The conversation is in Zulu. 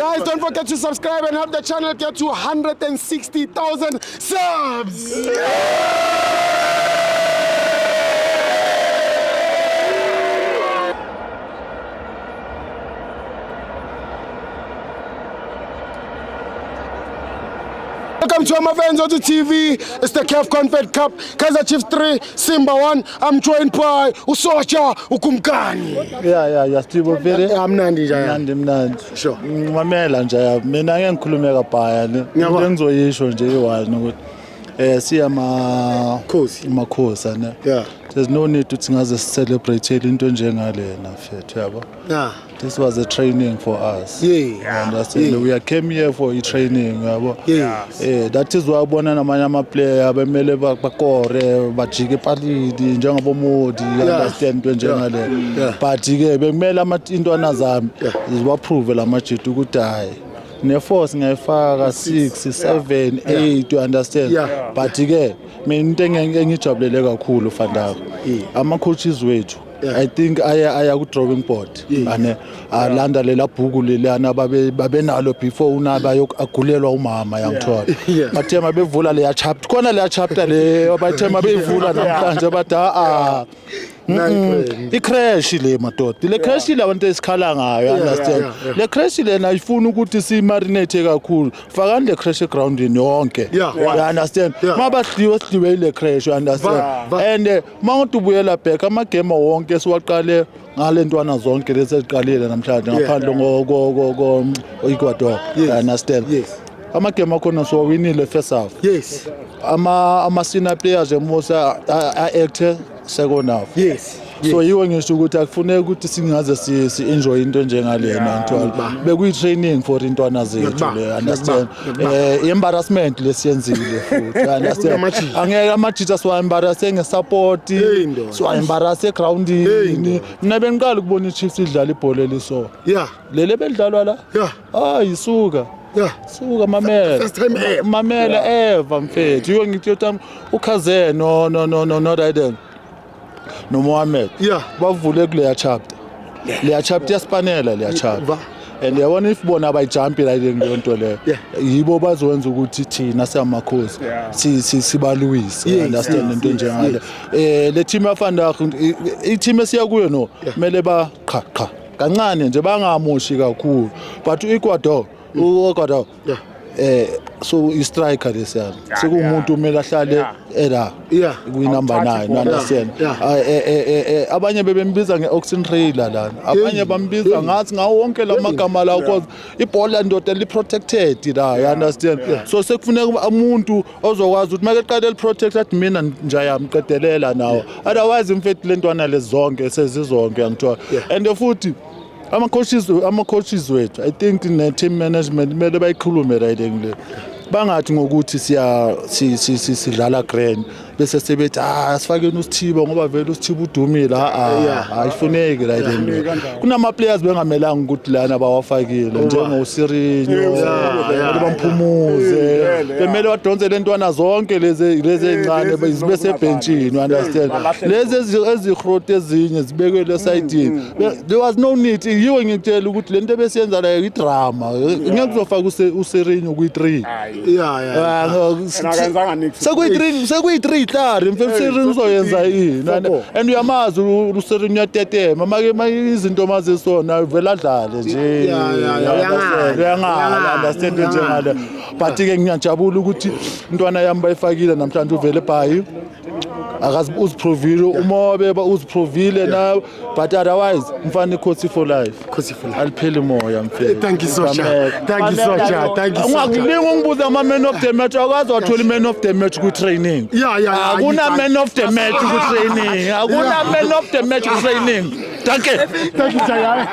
Guys, don't forget to subscribe and help the channel get to 160,000 subs. Welcome to Amavenzo to TV. It's the CAF Confed Cup. Kaizer Chiefs 3, Simba 1. I'm joined by Usocha Ukumkani. Yeah, Steve vele. Mnandi nje. Mnandi mnandi. Sure. Ngimamela nje ya. Mina ngeke ngikhulume kabhaya ne. Ngiyabona. Into engizoyisho nje iyi-one ukuthi siya ma Khosi. makhosi ne. Yeah. There's no need ukuthi ngaze celebrate into enjengalena mfethu yabo. Yeah. This was a training for us. Yeah. You understand? Yeah. We are came here for i-training yabo. Yes. That is why ubona namanye ama-player bemele bakore bajike epalini njengabomodi you Yeah. understand into enjengale Yeah. but ke bekumele intwana zami Yeah. zibaprove la majita ukuthi hayi ne-force ngiyayifaka 6 7 8 you understand Yeah. but ke mina into engijabulele kakhulu fandako Yeah. ama-coaches wethu Yeah. I think aya ku-drawing board Yeah. ane alanda lela bhuku leliyana babenalo before unaba agulelwa umama yangithola Yeah. bathe mabevula leya chapter khona leya chapter le bathe mabeyivula namhlanje bathi a Nice. i-crash le madoda le crash le abantu esikhala ngayo you understand yeah, yeah. le crash lena ayifuni ukuthi siyimarinate kakhulu fakani le crash egroundini yonke Yeah. you understand Yeah. mabadliwe sidliwe ile crash you understand Va- and uma ngathi ubuyela back amagame wonke siwaqale ngale ntwana zonke lezi eziqalile namhlanje ngaphandle ko-Ecuador Yes. you understand Yes. amagame akhona siwawinile first half Yes. ama-senior players emusa a-acte second half Yes. So yiwo ngisho ukuthi akufuneki ukuthi singaze si-enjoy into enjengalena ngithola bekuyi-training for intwana zethu Ngiyakubamba, le understand ngiyakubamba. I-embarrassment lesiyenzile futhi you understand Kunamajita. angeke amajita siwa-embarrasse nge-support Hey, ndoda. siwa-embarrasse Hey, egrawundini ndoda. mina bengiqala ukubona i-Chiefs idlala ibhola eliso Yeah. leli belidlalwa la Yeah. hayi suka Yeah. suka mamela First time ever. mamela ever mfethu yiyo ngithi yotam ukhaze no no no no no Raiden no Mohamed Yeah. bavule kuleya chapter leya chapter iyasipanela leya chapter Va. And yabona if bona abayijampi la leyo nto leyo Yeah. yibo bazowenza ukuthi thina siyamakhosi sibaluwise Yes, understand yes, into yes, enjengale le team yafandago i-team esiya kuyo no kumele ba qha qha kancane nje bangamoshi kakhulu but u-Ecuador u-Ecuador Yeah. So i-striker lesiyana sekuwumuntu kumele ahlale era Yeah. kwi-number Awuthathi 9 ibhola. understand Yeah. Abanye bebembiza nge-oxen trailer lana abanye Hey. bambiza Hey. ngathi ngawo wonke la magama la cause ibhola ndoda li-protected la you understand so sekufuneka umuntu ozokwazi ukuthi makeqale li-protect athi mina njayami qedelela nawo otherwise mfethu le ntwana lezi zonke sezizonke angithola Yeah. and futhi ama-coaches wethu I think ne-team management kumele bayikhulume riding le bangathi ngokuthi siya sidlala grand bese sebethi ah sifakeni usithiba ngoba vele usithiba udumile a Yeah. ayifuneki riding le kunama-players bengamelanga ukuthi lana bawafakile njengoSirinyo yeah, bamphumuze Yeah. bemele badonse le ntwana zonke lezi ey'ncane lezi zibe sebhentshini you understand Balahle lezi ezihrote ezinye zibekelwe esayidini there was no need yiwo ngikutshela ukuthi le nto ebesiyenza la idrama ngeke kuzofaka uSirinyo kwi-3 Yeah, yeah. And akenzanga niks. Sekuyi-3 sekuyi-3 hlari mfethu uSirinyo uzoyenza yini Four. and uyamazi uSirinyo uyatetema make izinto mazisona vele adlale nje Yeah, uyangala. uyangala Uyangala. understand Uyangala. njengale but ke ngiyajabula ukuthi intwana yami bayifakile namhlanje uvele bhayi akazi uziprovile umobe uziprovile na but otherwise mfana ikhosi for life Khosi for life. alipheli moya mfethu Thank you, Socha. Thank you, Socha. Thank you, Socha. Ungakulinga ungibuza ama man of the match akwazi wathola i-man of the match ku-training Yeah. Akuna man of the match ku-training akuna man of the match ku-training danke. Thank you, Jaya.